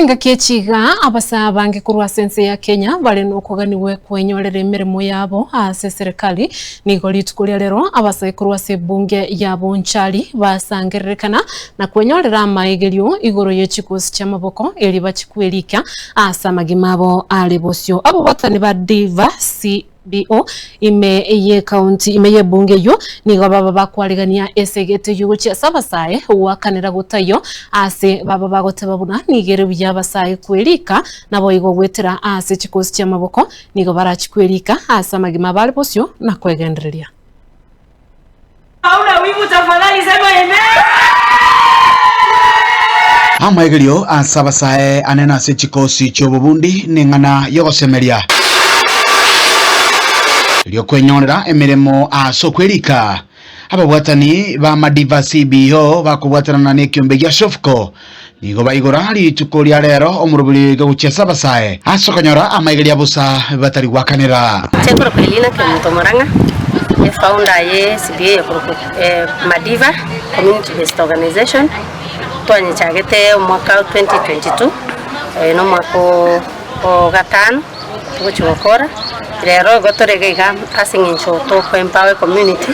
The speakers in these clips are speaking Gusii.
Engaki echiga, abasae abange korwa ase ense ya Kenya bare nokoganigwe kwenyorera emeremo yabo ase eserekari. Nigo rituko ria rero abasae korwa ase ebunge ya Bonchari basangererekana na kwenyorera amaegerio igoro ye chikosi chi'amaboko erio bachie kwerika ase amagima abo are bosio. Ababwatani ba Diva CBO ime y'ekaunti ime y'ebunge eyio nigo baba bakwarigania esegete eyio gochia ase abasae goakanera gotaiyo ase baba bagoteba buna nigo ere buya abasae kwerika naboigo goetera ase chikosi chi'amaboko nigo barachie kwerika ase amagima abo are bosio na kwegendereria. Hauna wivu tafadhali sema amen. Amaegerio ase abasae anene ase chikosi chi'obobundi neng'ana y'ogosemeria ri'okwenyorera emeremo ase okwerika. Ababwatani ba Madiva CBO bakobwatanana nekiombe gia Shofco nigo baigora rituko ria rero omoroberi oiga gochia ase abasae ase okonyora amaiga ria bosa batari gwakanera. Inche nkorokwa Elina Kemunto Murang'a, efounder ye CBA ekorokwa Madiva Community Based Organization, twanyechagete omwaka o 2022, oyo na omwaka o gatano togochia gokora, rero igo tore iga iga ase eng'encho toko empower ecommunity,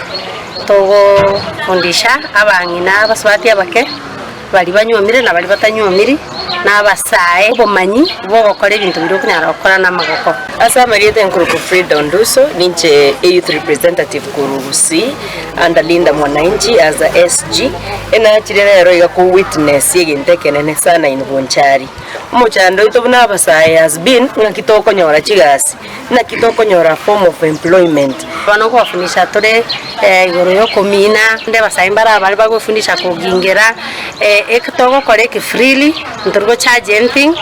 togofundisha abang'ina abasubati abake. Baria banywomire na baria batanywomiri, na abasae, obomanyi bw'ogokora ebinto biria okonyara gokora namagoko. Ase amarieta enkorokwa Frida Onduso, ninche e youth representative korwa Gusii under Linda Mwananchi as a SG, enachire rero iga ko witness egento ekenene sana in Bonchari. Omochando oito buna abasae has been ng'aki tokonyora chigasi, Naki tokonyora a form of employment? Bono nkobafundisha tore igoro y'okomina, naende abasae mbare abare bagofundisha kogingera, eki togokora eke freely, ntori go charge anything,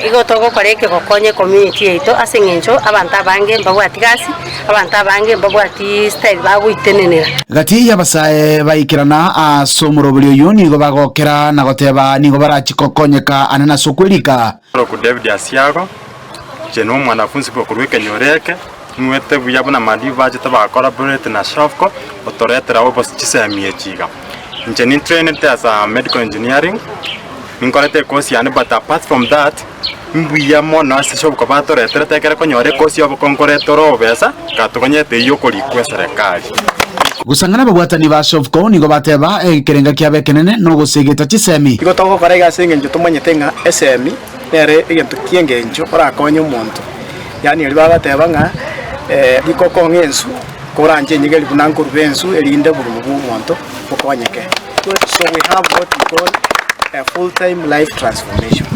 igo togokora eke gokonya ecommunity yaito ase eng'encho abanto abange mbabwati gasi, abanto abange mbabwati style bagoitenenera. Gati y'abasae baikerana ase omoroberi oyio nigo bagokera na goteba nigo barachie gokonyeka anene ase okwerika. Korokwa David Asiago, Inche nomwanafunsi bw'okorwa ekenyoro eke, ng'wete buya buna Madiba bachete ba collaborate na Shofco gotoretera obos chisemi echi iga. Inche nintrainete as a medical engineering, ninkorete ecourse yane but apart from that, mbuya mono ase Shofco batoreterete ekere konyora ecourse ya obokongo ore obesa, gatokonyete eywo okorikwa eserekari. Gosang'ana ababwatani ba Shofco nigo bateba ekerenga kiabo ekenene nogosegeta chisemi. Igo togokora iga ase engencho tomanyete ng'a esemi nere egento ki'engencho orakonye omonto. Yaani aria bagateba ng'a rikoko ng'a ensu, koranche enyegeri buna nkoruba ensu erinde oborimo bwa omonto bokonyeke. So we have what we call a full time life transformation.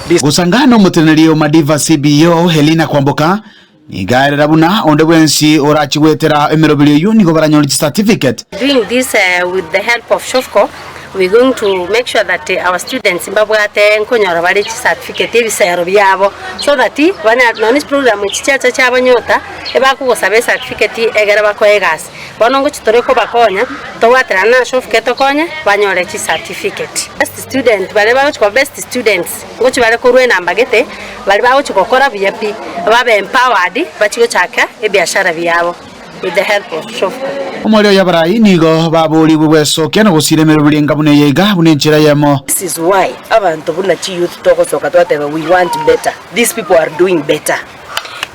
This. Gosangana omoteneneri o Madiva CBO Helina Kwamboka nigo aerera buna onde bwensi orachie goetera emeroberi eyio nigo baranyore chicertificate. Doing this with the help of Shofco we going to make sure that our students mbabwate nkonyora bare chicertificate ebisero biabo so that banya nonye chiprogram echi chiacha chiabanyota ebakogosaba ecertificate egere bakoe egasi. Bono ngochi tore kobakonya tobwaterane na Shofco etokonye banyore chicertificate. Best student baria bagochi koba best students ngochi bare korwa enamba gete baria bagochi gokora buya pi babe empowered bachie gochaka ebiashara biabo. With the help of Shofco. Omoerio y'abarai nigo baboorigwe gwesokia na gosiira emeroberi enga buna eye iga, buna enchera eyemo. This is why abanto buna chi youth togosoka twateba we want better, these people are doing better.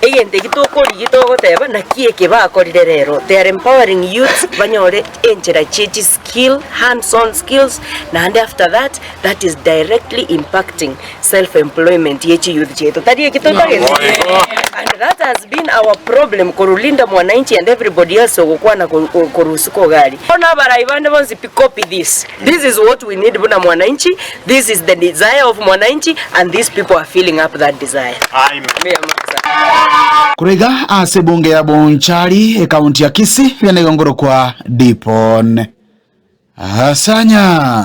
Egento eki tokorigia togoteba naki eke bakorire rero, they are empowering youths banyore enchera chie chi skill, hands on skills, naende after that, that is directly impacting self employment ye chi youth chiaito tari eki totagete? And that has been our problem korwa Linda Mwananchi and everybody else ogokwana korwa isiko iga aria. Bono abarai bande bonsi pi copy this, this is what we need buna mwananchi, this is the desire of mwananchi and these people are filling up that desire. Mbuya mono sana. Korwa iga ase ebunge ya Bonchari, ekaunti ya Kisii, riane igongorokwa Dipon Asanya.